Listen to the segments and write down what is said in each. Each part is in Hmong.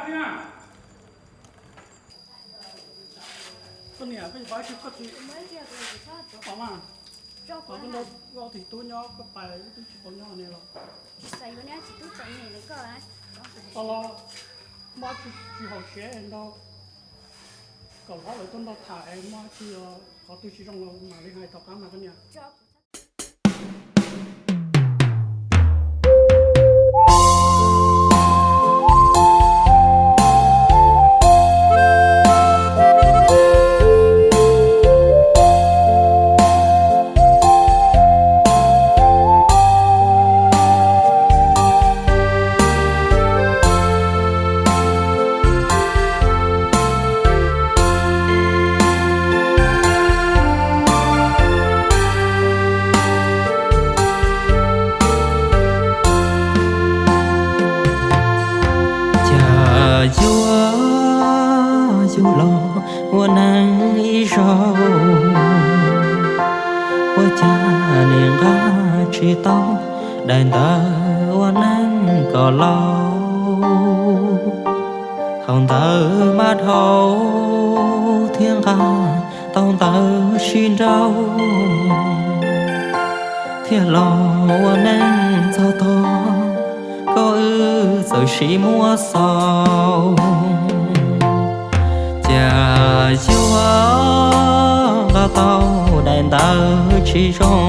Koj niam, koj yuav pab tsis koj txiv. Koj mas, koj nrog koj txiv tub nyob, koj pais twb tsis tau nyob ne los. Koj los, muaj tsis haum siab es nrog kom hlob lawv tuaj nrog tham es muaj tsis, qhov twg tsis zoo los mam li hais tom qab mas koj niam. Cas yuav yug los ua neej ib zaug, ua cas nim nqa tsis tau daim ntawv ua neej kom laus. Thaum ntawd mas dhau thiab nqa tau ntawv sib nrauj, thiaj los ua neej txog tog, koj wb txawm sib muab xaus. Cas yuav nqa tau daim ntawv tsis zoo,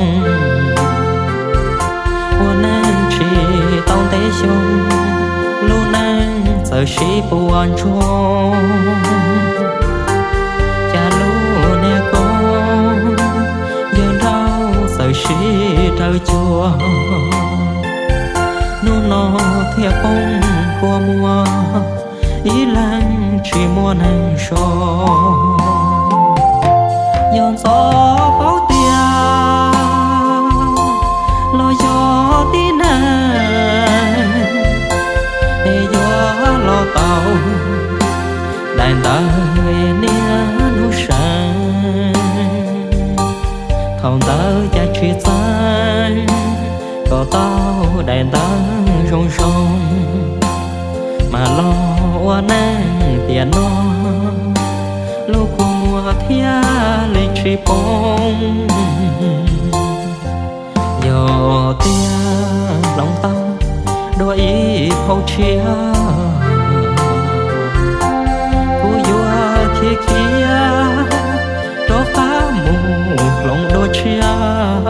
ua neej tsis tau ntev xyoo, lub neej txawm sib puas ntsoog. Cas lub niag koob yawg nrauj txawm sib raws cuag, hnub no thiaj poob kua muag, ib leeg tsis muaj neeg so. Yog ntxov paub tias los yog tib neeg, es yuav los tau daim ntawv niaj hnub seev. Thaum ntawd cas tsis txeeb kom tau daim ntawv zoo zoo, mas los ua neej tiam no, lub kua muag thiaj li tsis poob. Yog tias hloov tau dua ib phau tshiab, kuv yuav khiav khiav rov qab mus hloov dua tshiab.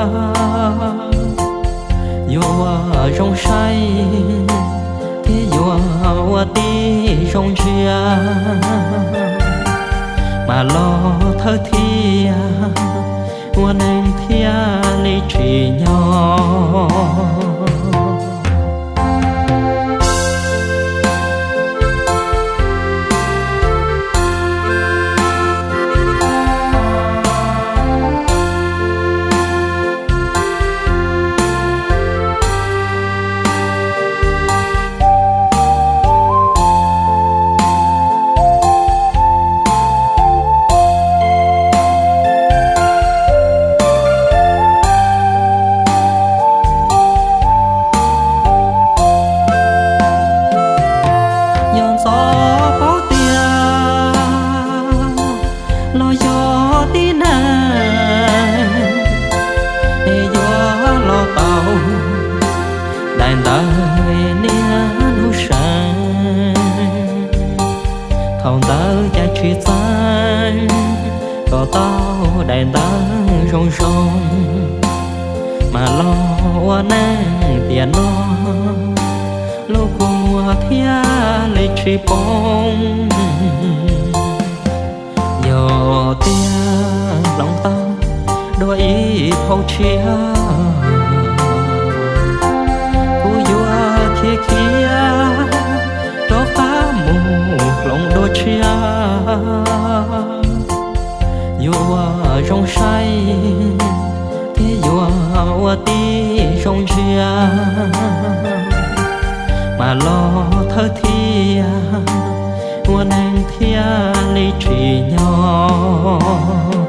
Yuav ua zoo saib thiab yuav ua tib zoo ntsia, mas los thawj thiab ua neeg thiaj li tsim nyog. Yog ntxov paub tias los yog tib neeg, es yuav los tau daim ntawv niaj hnub seev. Thaum ntawd cas tsis txeeb kom tau daim ntawv zoo zoo, mas los ua neej tiam no, lub kua muag thiaj li tsis poob. Yog tias hloov tau dua ib phau tshiab, kuv yuav khiav khiav rov qab mus hloov dua tshiab. Yuav ua zoo saib thiab yuav ua tib zoo ntsia, mas los thawj thiab ua neeg thiaj li tsim nyog.